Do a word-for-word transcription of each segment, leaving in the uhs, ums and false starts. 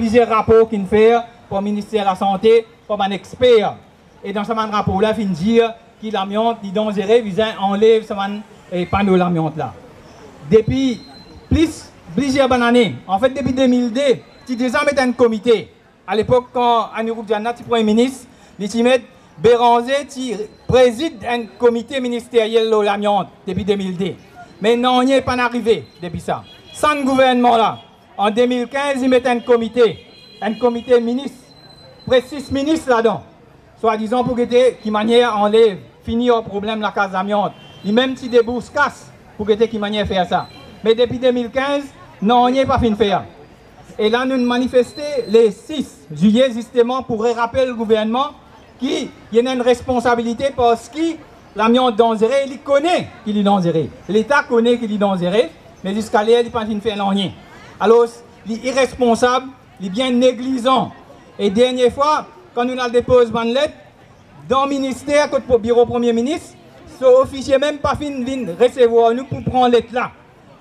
Plizier rapor ki'nn fer par Minister Lasante, par bann exper. E dan sa bann rapor la, finn dir ki lamiant, li danzere, bizin anlev sa bann, eh, pano lamiant la. Depi plis, plizier bann ane, anfet depi de mil de, ti deza met enn komite. Alepok, kan Anirudh Jana ti Premie Minis, li ti met Beranger ti prezid enn komite ministeriel lor lamiant depi de mil de. Me nanye pa'nn arive depi sa. Sa enn gouvernman la, an de mil kinz, li met enn komite, enn komite minis, pres sis minis ladan, swadizan pou gete ki manier anlev, fini ar problem lakaz lamiant. Li mem ti debours kas pou gete ki manier fer sa. Me depi de mil kinz, nanye pa finn fer. E la, nou manifeste le sis zilie, zisteman, pou rerapel gouvernman ki li ena enn responsabilite, parski lamiant danzere, li kone ki li danzere. Leta kone ki li danzere, me ziska ler li pa finn fer nanye. Alor, li iresponsab, li bien neglizan. E dernie fwa, kan nou al depoz bann let dan minister kot biro Premie Minis, so ofisie mem pa finn vinn resevwar nou pou pran let la.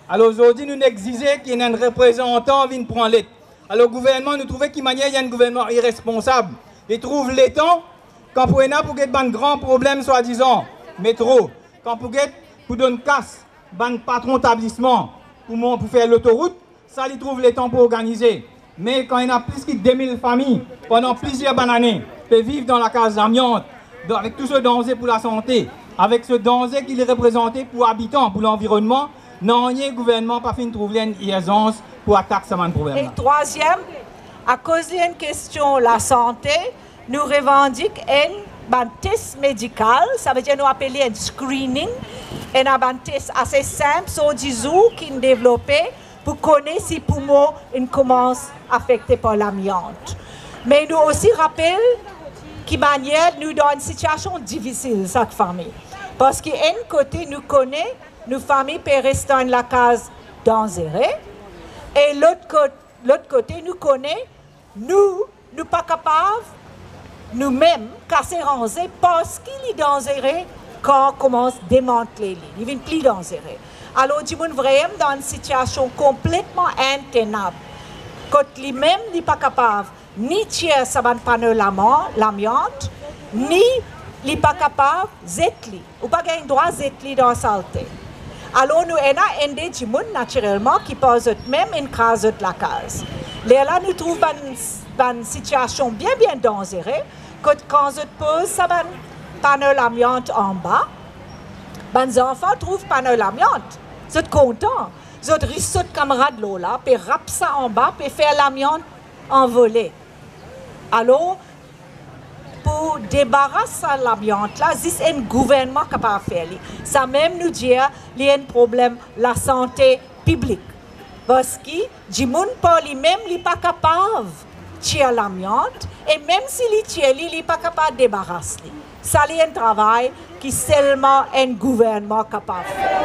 Alor, zordi, nou exize ki ena enn reprezantan vinn pran let. Alor, gouvernman, nou trouve ki manier li enn gouvernman iresponsab. Li trouv letan, kan pou ena pou get bann gran problem, swadizan metro, kan pou get pou donn kas bann patron tablisman pou mon-, pou fer lotorout, sa li trouv letan pou organize. Me kan ena plis ki de mil fami pandan plizier bann ane pe viv dan lakaz lamiant, dan, avek tou so danze pou lasante, avek so danze ki li reprezante pou abitan, pou lanvironnman, nanye, gouvernman pa finn trouv li enn irzans pou atak sa bann problem la. E trwaziem, akoz li enn kestion lasante, nou revandik enn bann tes medikal, savedir nou apel li enn screening, ena bann tes ase sinp zordizour ki'nn devlope pou kone si poumon inn koumans afekte par lamiant. Me nou osi rapel ki manier nou dan enn sitiasion difisil, sak fami. Parski enn kote nou kone nou fami pe res dan enn lakaz danzere, e lot kot-, lot kote nou kone nou, nou pa kapav, nou mem, kase ranze parski li danzere kan koumans demantle li, li vinn pli danzere. Alor, dimoun vremem dan enn sitiasion konpletman intenab, kot li mem, li pa kapav ni tir sa bann pano lama-, lamiant, ni li pa kapav zet li. Ou pa gagn drwa zet li dan salte. Alor, nou ena enn de dimoun, natirelman, ki par zot mem inn kraz zot lakaz. Lerla nou trouv bann, bann sitiasion bien, bien danzere, kot kan zot poz sa bann pano lamiant anba, bann zanfan trouv pano lamiant, zot kontan, zot ris zot kamarad lor la, pe rap sa anba, pe fer lamiant anvole. Alor, pou debaras sa lamiant la, zis enn gouvernman kapav fer li. Samem nou dir li enn problem lasante piblik. Parski dimoun par limem, li pa kapav tir lamiant, e mem si li tir li, li pa kapav debaras li. Sa li enn travay ki selman enn gouvernman kapav fer.